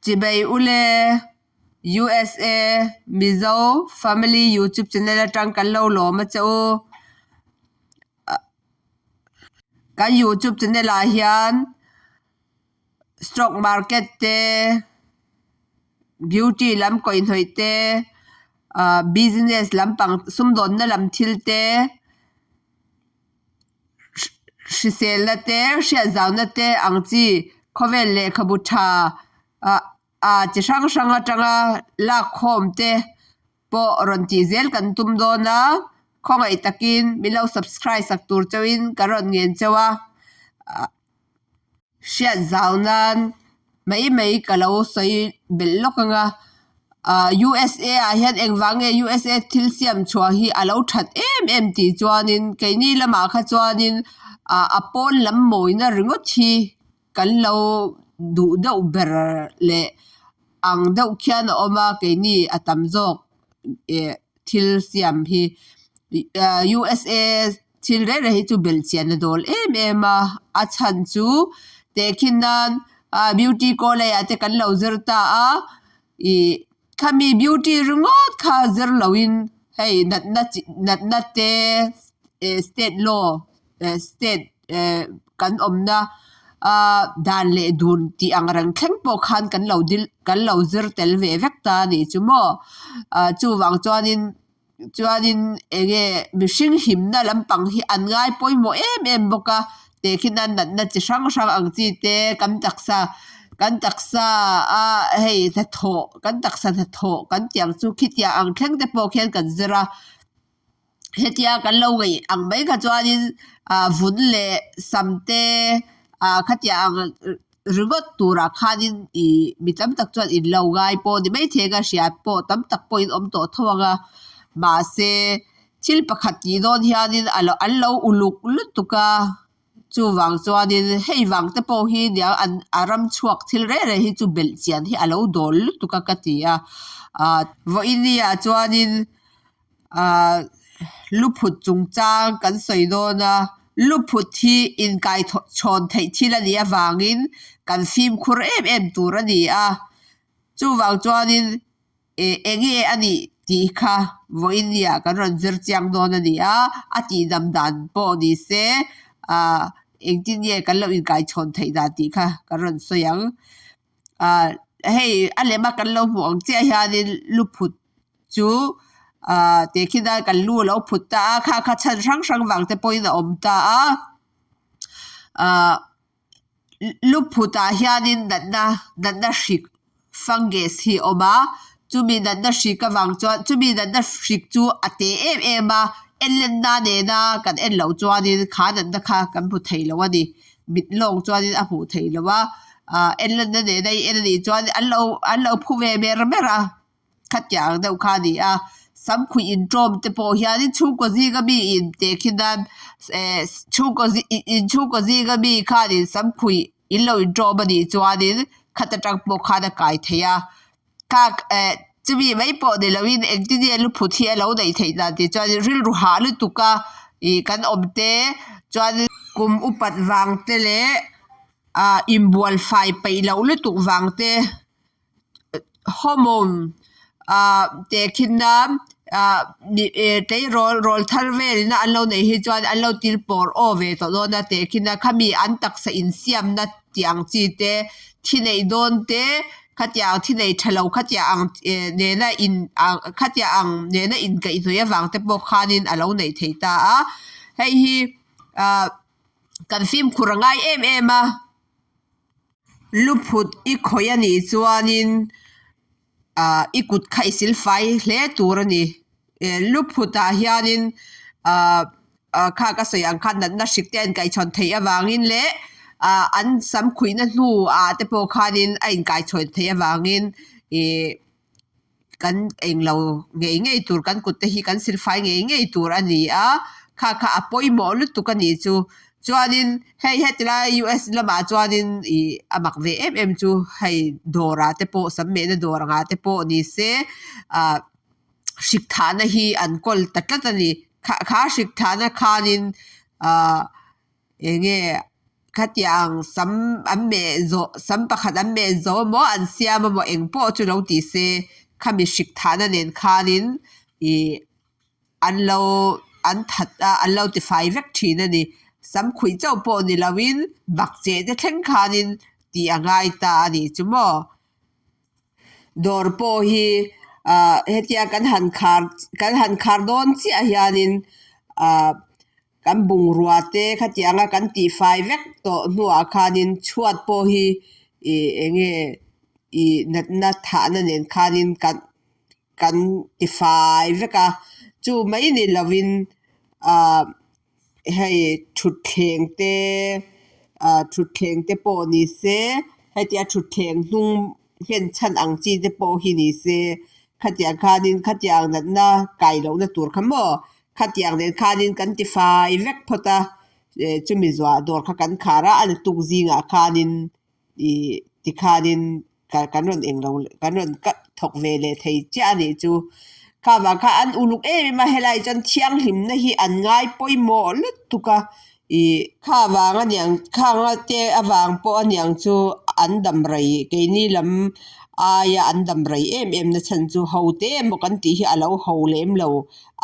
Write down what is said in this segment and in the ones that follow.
Chibai ule USA Mizo Family YouTube channel atang kan lo lawm a che u. Kan YouTube channel ah hian stock market te beauty lam kawihnawih te ah business lampang sumdawnna lam thil te hriselna te hriatzauna te ang chi khawvel lehkhabu tha ah ah chi hrang hrang atanga lakkhawm te pawh rawn tih zel kan tum dawn a khawngaih takin min lo subscribe sak tur chauhin ka rawn ngen chauh a hriat zau nan mai mai ka lo sawi belh lawk ang a ah USA ah hian engvang nge USA thil siam chhuah hi a lo that em em tih chuanin keini lamah kha chuanin ah a pawn lam mawina ringawt hi kan lo duh deuh ber leh ang deuh khian a awm a keini a tam zawk eh thil siam hi ah USA thil reng reng hi chu belhchian a dawl em em a a chhan chu tehkhin nan ah beauty college ah te kan lo zir ta a ih khami beauty ringawt kha zir loin hei natna chi natna te eh state law eh state eh kan awmna ah dan leh dun tih ang reng thleng pawh khan kan lo dil kan lo zir tel ve vek ta a nih chu maw ah chuvang chuanin chuanin eng nge mihring himna lampang hi an ngai pawimawh em em bawk a tehkhin a natna chi hrang hrang ang chi te kan taksa kan taksa a hei hnathawh kan taksa hnathawh kan tih ang chu khitiang ang thleng te pawh khian kan zir a. Hetia kan lo ngaih ang mai kha chuanin ah vun leh sam te ah khatiang ang ringawt turah khanin ih mi tam tak chuan in lo ngai pawh ni maithei anga hria pawh tam tak pawhin awm tawh tho ang a mahse thil pakhat tih dawn hianin a lo an lo uluk lutuk a chuvang chuanin hei vang te pawh hi nia an a ram chhuak thil reng reng hi chu belh chian hi a lo dawl lutuk a ka ti a ah vawiin ah chuanin. Ahh luphut chungchang kan sawi dawn a luphut hi inkai chhawn theih thil a nih avangin kan fimkhur em em tur a ni a chuvang chuanin eh eng nge a nih tih kha vawiin ah kan rawn zir chiang dawn a ni a a tihdam dan pawh ni se ahh engtin nge kan lo inkai chhawn theih dan tih kha kan rawn sawi ang. Ah hei a lema kan lo hmuh ang chiah hianin luphut chu ah tehkhin a kan lu alo phut ta a kha kha chhan hrang hrang vang te pawhin a awm ta a ah luphut ah hianin natna natna hrik fungus hi a awm a chumi natna hrik avang chuan chumi natna hrik chu a te em em a en lenna nena kan en loh chuanin kha natna kha kan hmu thei lo a ni. Mit lawng chuanin a hmuh theih loh a ah en lanna nena i en anih chuan an lo an lo phu ve mer mer a khatiang deuh kha a ni a samkhuih intawm te pawh hianin chhungkaw zinga mi in tehkhin nan eh chhungkaw inchhungkaw zinga mi khanin samkhuih in lo intawm anih chuanin khat atang pawh khan a kai thei a. Kak eh chumi mai pawh ni loin engtin nge luphut hi a lo neih theih dan tih chuan rilru hah lutuk a ih kan awm te chuan kum upat vang te leh ah inbual fai peih loh lutuk vang te hormone ah tehkhin nan ah tleirawl rawl thar velin an lo neih hi chuan an lo til pawr aw ve tawh dawn a tehkhin a khami an taksa insiamna tih ang chi te thi neih dawn te khatiang thi nei tha lo khatiang ang eh nena in ah khatiang ang nena inkaihhnawih avang te pawh khanin a lo neih theih ta a hei hi ah kan fimkhur a ngai em em a luphut i khawih a nih chuanin ah i kut kha i silfai hle tur a ni eh luphut ah hianin ah ah kha ka sawi ang khan natna hrik te a inkaichhawn theih avangin leh ah an sam khuihna hnu ah te pawh khanin a inkaichhawn theih avangin ih kan englo ngei ngei tur kan kut te hi kan silfai ngei ngei tur a ni a kha kha a pawimawh lutuk a nih chu. Chuanin hei heti lai US lamah chuanin ih a mak ve em em chu hei dawrah te pawh sam mehna dawr angah te pawh ni se ah hrik thahna hi an kawl ta tlat a ni kha hrik thahna khanin ah eng nge. Khatiang sam an meh zawh sam pakhat an meh zawh emaw an siam emaw eng pawh chu lo ti se khami hrik thahna nen khanin ih an lo an that a an lo tifai vek thin a ni. Sam khuih chauh pawh ni loin bakcheh te thleng khanin tih a ngai ta a nih chu maw. Dawr pawh hi ah hetia kan han khar kan han khar dawn chiah hianin ah kan bungrua te khatianga kan tihfai vek tawh hnuah khanin chhuat pawh hi ih eng nge ih natna thahna nen khanin kan kan tifai vek a chu mai ni lovin ah hei thutthleng te ah thutthleng te pawh ni se hetia thutthleng hnung nghen chhan ang chi te pawh hi ni se khatiang khanin khatiang natna kai lohna tur kha maw khatiang nen khanin kan tifai vek phawt a chumi zuah dawr kha kan khar a a ni tuk zingah khanin ih tikhanin kan rawn eng lo kan rawn thawk ve leh thei chiah a nih chu. Kha vang kha an uluk em em a helai chuan thianghlimna hi an ngai pawimawh lutuk a ih kha vang a niang khanga te avang pawh a niang chu an dam rei keini lam aia an dam rei em em na chhan chu ho te emaw kan tih hi a lo ho lem lo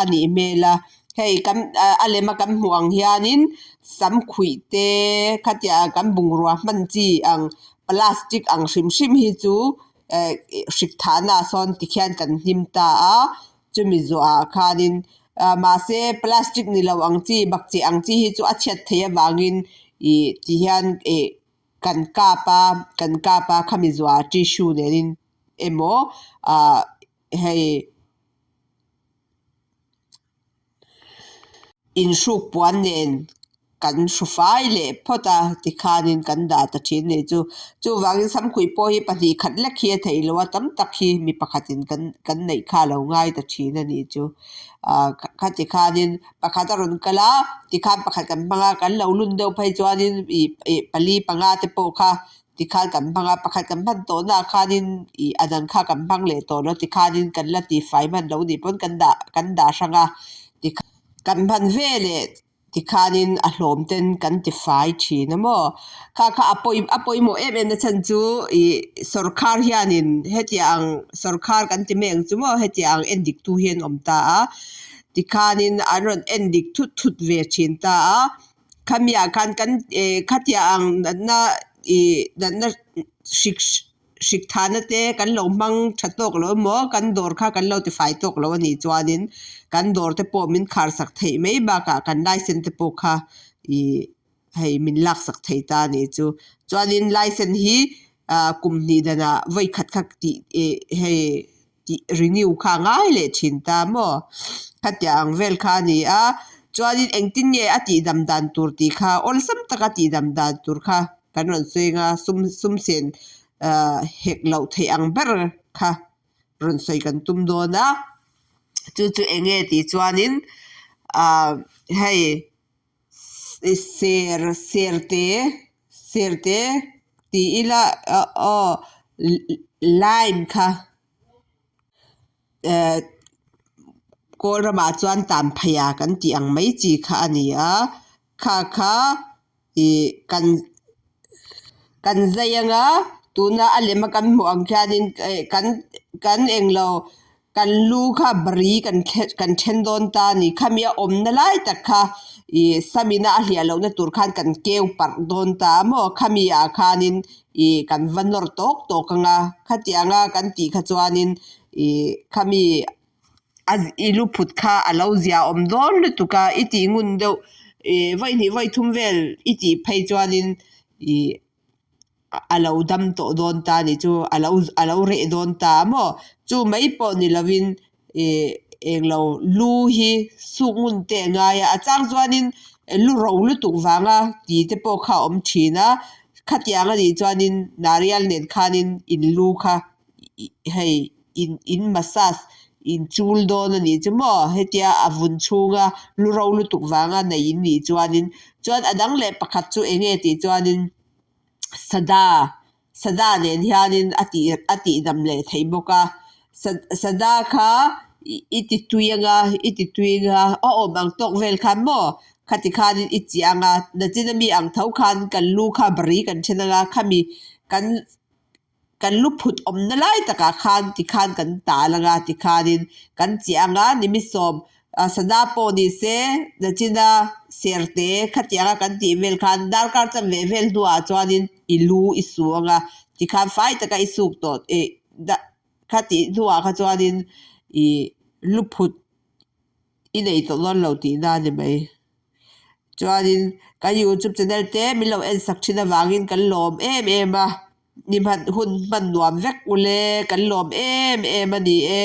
a nih hmel a. Hei kan a lem a kan hmuh ang hianin sam khuih te khatiang kan bungrua hman chi ang plastic ang hrim hrim hi chu eh hrik thahna ah sawn tikhian kan hnim ta a chumi zawh ah khanin ah mahse plastic ni lo ang chi bakcheh ang chi hi chu a chhiat theih avangin ih tihian ih kan kap a kan kap a khami zawh ah tissue nen emaw ah hei. Inhruk puan nen kan hru fai leh phawt a tikhanin kan dah ta thin a nih chu. Chuvangin samkhuih pawh hi pahnih khat lek hi a theih loh a, tam tak hi mi pakhatin kan kan neih kha a lo ngai ta thin a nih chu. Ahh khati khanin pakhat a rawn kal a, tikhan pakhat kan hmang a, kan lo lun deuh phei chuanin ih ih pali panga te pawh kha Tikhan kan hmang a, pakhat kan hman tawh naah khanin ih a dang kha kan hmang leh tawh lo tikhanin kan la tifai hman lo nih pawn kan dah kan dah hrang a tikhan kan hman ve leh tikhanin a hlawm ten kan tifai thin a maw. Kha kha a pawi a pawimawh em em na chhan chu ih sawrkhar hianin hetiang sawrkhar kan ti mai ang chu maw hetiang en dik tu hi an awm ta a tikhanin an rawn en dik thut thut ve thin ta a. Khamiah khan kan eh khatiah ang natna ih natna hrik hrik thahna te kan lo hmang tha tawk lo emaw kan dawr kha kan lo tifai tawk lo a nih chuanin kan dawr te pawh min khar sak theih mai bakah kan licence te pawh kha ih hei min lak sak thei ta a nih chu. Chuanin licence hi ah kum hnih danah vawi khat kha tih ih hei tih renew kha a ngai leh thin ta maw? Khatiang ang vel kha a ni a, chuanin engtin nge a tihdam dan tur tih kha awlsam taka tihdam dan tur kha kan rawn sawi ang a, sum sum sen ah hek loh theih ang ber kha rawn sawi kan tum dawn a, chu chu eng nge tih chuanin ah hei ser serte serte tih ila aw lime kha eh kawl ramah chuan tan phei a kan tih ang mai chi kha a ni a kha kha ih kan kan zai anga tuna a lem a kan hmuh ang khianin eh kan kan englo Kan lu kha bari kan kan then dawn ta a ni. Khami a awmna lai tak kha ih samina a hliah lohna tur khan kan keu parh dawn ta a maw? Khami ah khanin ih kan va nawr tawk tawk ang a, khatianga kan tih kha chuanin ih khami a i lu phut kha a lo zia awm dawn lutuk a, i tih ngun deuh ih vawi hnih vawi thum vel i tih phei chuanin ih. a lo dam tawh dawn ta a nih chu a lo a lo reh dawn ta a maw chu mai pawh ni lovin ih englo lu hi suk ngun te a ngai a a chang chuanin lu ro lutuk vanga ti te pawh kha a awm thin a khatiang a nih chuanin narial nen khanin in lu kha hei in in massage in chul dawn a nih chu maw hetia a vun chhunga lu ro lutuk vanga nei in nih chuanin chuan a dang leh pakhat chu eng nge tih chuanin. Sada sada nen hianin a tih a tihdam leh theih bawk a sada kha i ti tui anga i ti tui anga a awm ang tawk vel khan maw. Khati khanin i chiah ang a, nachin ami ang tho khan kan lu kha bari kan then ang a, khami kan kan lu phut awmna lai takah khan tikhan kan tal ang a, tikhanin kan chiah ang a, nimi sawm sana pawh ni se nachina serte khatianga kan tih vel khan darkar chanve vel hnuah chuanin i lu i su ang a, tikhan fai taka i suk tawh ih khatih hnuah kha chuanin ih lu phut i nei tawh dawn lo tihna a ni mai. Chuanin kan youtube channel te min lo en sak thin avangin kan lawm em em a, ni hman hun hman nuam vek ule kan lawm em em a ni e.